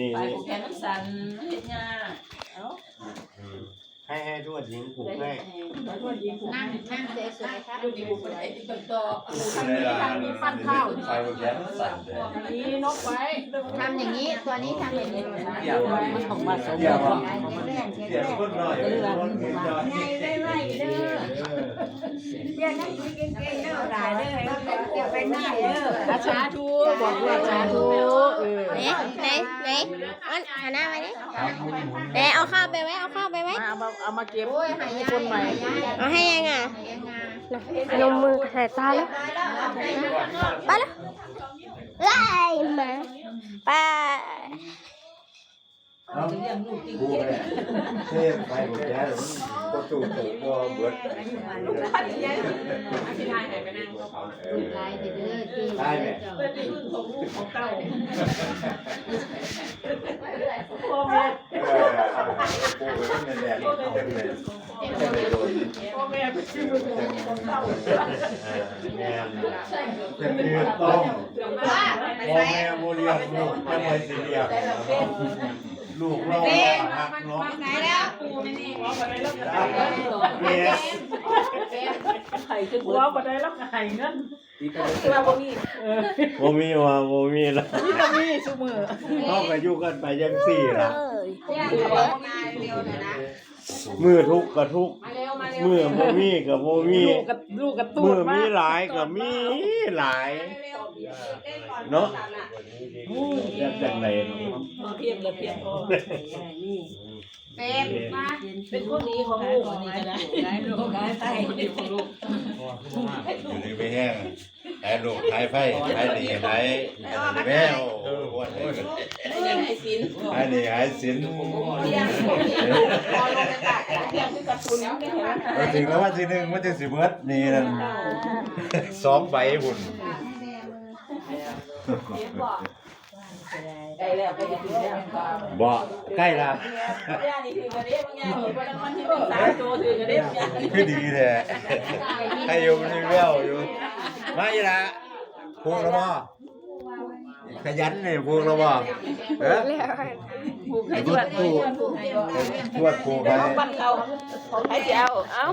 ນີ້ໆ ໄປຜູກແຂນນຳສັນ ເຮັດຍາກ ເອົ້າ ໃຫ້ ໃຫ້ທວດຍິງຜູກໃຫ້ ໃຫ້ທວດຍິງຜູກ ນັ່ງ ນັ່ງສວຍໆ ຄັບ ຢູ່ດີບໍ່ໄດ້ຕິດຕໍ່ ທາງນີ້ ທາງນີ້ປັ້ນຂ້າວ ໄປຜູກແຂນນຳສັນເດີ້ ນີ້ນົກໄວ້ ທຳຢ່າງນີ້ ຕົວນີ້ທຳຢ່າງນີ້ ມັນຕ້ອງມາສົມກັນ ເດັກຄົນນ້ອຍ ໃຫຍ່ໄວໆເດີ້ ເອີ ເຮັດໜັງສືເກັ່ງໆເດີ້ ຫຼາຍເດີ້ ເກັບໄປໜ້າເດີ້ ອາ ສາທຸ ບອກດ້ວຍ ສາທຸ ເອີ ເນ ເນ ເນ ອັນ ຫັນໜ້າໄວ້ເນ ເນ ເອົາເຂົ້າໄປໄວ້ ເອົາເຂົ້າໄປໄວ້ ມາ ເອົາມາ ເອົາມາເກັບ ໂອ້ຍ ໃຫ້ຍາຍ ຄົນໃໝ່ ໃຫ້ຍາຍ ເອົາໃຫ້ຍັງອ່ະ ໃຫ້ຍັງອ່ະ ນມມືໃສ່ຕາແລ້ວ ໄປແລ້ວ ເອີຍ ມາ ໄປ ເອົ້າ ຜູ້ແມ່ ເຊບໄປບໍ່ແກ້ວ ບໍ່ສູ້ໂຕບໍ່ເບິດ ອະທິທານໃຫ້ໄປນຳ ເອີ ຕາຍແມ່ ເພິ່ນໄດ້ຂອງລູກຂອງເຕົ້າ ພໍ່ແມ່ ເອີ ເອົາ ເອົາ ປູເພິ່ນແມ່ນແດງ ພໍ່ແມ່ໄປຊື້ຂອງລູກຂອງເຕົ້າ ເອີ ແມ່ນ ເປັນເລື່ອງຕ້ອງ ພໍ່ແມ່ບໍ່ລ້ຽງລູກ ແລ້ວໃຜຊິລ້ຽງ? ລູກເຮົາມັນກໍຮັກເນາະ ໄປແລ້ວ ເມສ ໄປຂຶ້ນຫົວບໍ່ໄດ້ ລາວກໍໃຫ້ເງິນ ຄືວ່າບໍ່ມີ ເອີ ບໍ່ມີວ່າບໍ່ມີລະ ມີກໍມີຊຸມື້ ເຮົາກໍຢູ່ກັນໄປຈັ່ງຊີ້ລະ ເອີ ມື້ທຸກກໍທຸກ ມື້ບໍ່ມີກໍບໍ່ມີ ລູກກໍ ລູກກໍຕູດ ມື້ມີຫຼາຍກໍມີຫຼາຍເນາະ ໂອ້ຍ ຈັກຈັ່ງໃດເນາະ ພໍພຽງລະພຽງພໍ ເປັນ ເປັນຄົນດີຂອງລູກ ອັນນີ້ກໍໄດ້ ລູກໄດ້ໄປ ຄົນດີຂອງລູກ ຢູ່ດີມີແຮງ ໃຫ້ລູກຂາຍໄຟ ຂາຍໜີ້ ຂາຍແມວ ໃຫ້ໜີ້ຫາຍສິນ ໃຫ້ໜີ້ຫາຍສິນ ເອີ ເຖິງລາງວັນທີໜຶ່ງມັນຈັ່ງຊິເບິດໜີ້ນັ້ນ ສອງໃບພຸ້ນ ໃກ້ແລ້ວ ໃກ້ຈະຖືກແລ້ວ ບໍ່ ໃກ້ລະ ຄືດີແທ້ ໃກ້ຢູ່ ມັນມີແວວຢູ່ ມາອີ່ຫຼ້າ ຜູກແລ້ວບໍ່? ຂະຫຍັນນີ້ ຜູກແລ້ວບໍ່? ເອີ ຜູກໃຫ້ທວດ ທວດຜູກໃຫ້ ທວດຜູກໃຫ້ ເອົາ ໃຜຊິເອົາ ເອົາ.